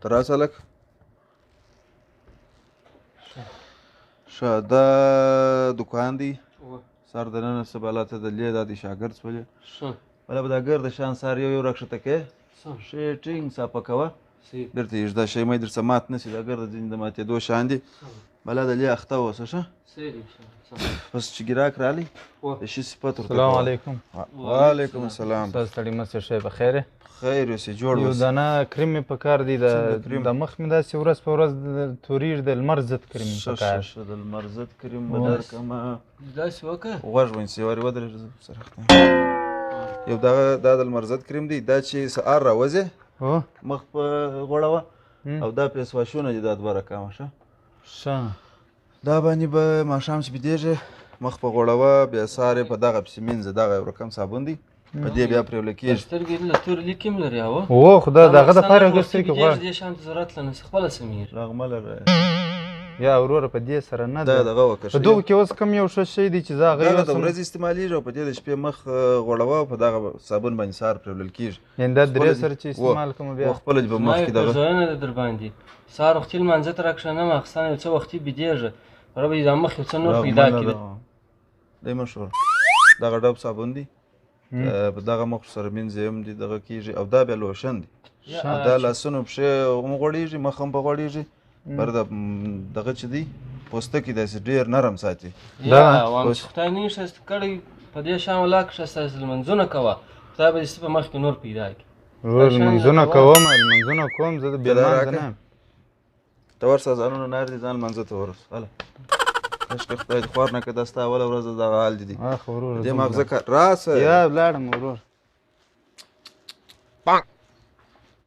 ته راسه هلک. ښه، دا دکان دی. سر د ننه څه بلا ته د لې دا دی شاګرد سولې. بلا به دا ګرده شان سار یو یو راکښته کې، ښه ټینګ صافه کوه، بیرته یې ږده. شی مې درڅه مات نه سي، دا ګرده ځینې د ماتېدو شان دي. بلا د لې اخته اوسه. ښه، بس چې ګراک رالی د شي صفت ورته. السلام علیکم. وعلیکم السلام. استاد ستړي مه سې، ښه په خیر؟ خیر اوسې، جوړ یو اوسې. دانه کریم مې پکار دی، د مخ مې داسې ورځ په ورځ تورېږي، د لمر ضد کریم مې ښه پکار. ښه، د لمر ضد کریم به درکړم. داسې وکړه، غوږ ونیسې، وارې ودرېږه، زه سره خدای. یو دغه دا د لمر ضد کریم دی، دا چې سهار راوځې هو، مخ په غوړوه، او دا فیس واشونه دي، دا دوه رقمه. ښه ښه، دا باندې به ماښام چې بېدېږې مخ په غوړوه، بیا سهار یې په دغه پسې مینځه. دغه یو رقم صابون دی، په دې بیا پرېولل کېږي. سترګې له تورې لیکې هم لري او هو، خو دا دغه دپاره یو سترګې غواړم. دې شان ته ضرورت له نه خپله سمېږي. رغمه لره. یا وروره، په دې سره نه دا ده. دغه وکړه. په دغو کې اوس کوم یو ښه شی دی چې زه هغه دغه د یوسم؟ ورځې استعمالېږي، او په دې د شپې مخ غوړوه، او په دغه صابون باندې سهار پرېولل کېږي. یعنې دا درې خپله سره چې استعمال کوم بیا و خپله دې په مخ کې دغه زړه ده در باندې. سهار وختي لمانځه ته راکښېنه، ماخستن یو څه وختي بېدېږه، پره به دې دا مخ یو څه نور پیدا کړي. دی مشهور دغه ډب صابون دی، په دغه مخ سره مینځي هم دی دغه کېږي، او دا بیا لوشن دی. دا لاسونو پښې هم غوړېږي، مخ هم په غوړېږي، پر دغه چې دی پوستکی داسې ډېر نرم ساتي. یا وام چې خدای نه ښایسته کړی په دې شان ولاکه ښایسته لمونځونه کوه، خدای به دې څه په مخ کې نور پیدا کړي. ورور، لمونځونه کوم، لمونځونه کوم، زه د بې دا لمانځه راکړه. نه یم. ته ورسه، ځانونه نار دي، ځان لمانځه ته ورسه. هله کاشکې خدای دې خوار نه کړه، دا ستا اوله ورځ ده، دغه حال دې دی. اخ وروره، دې ځم ماغزه راسه. یا لاړم ورور.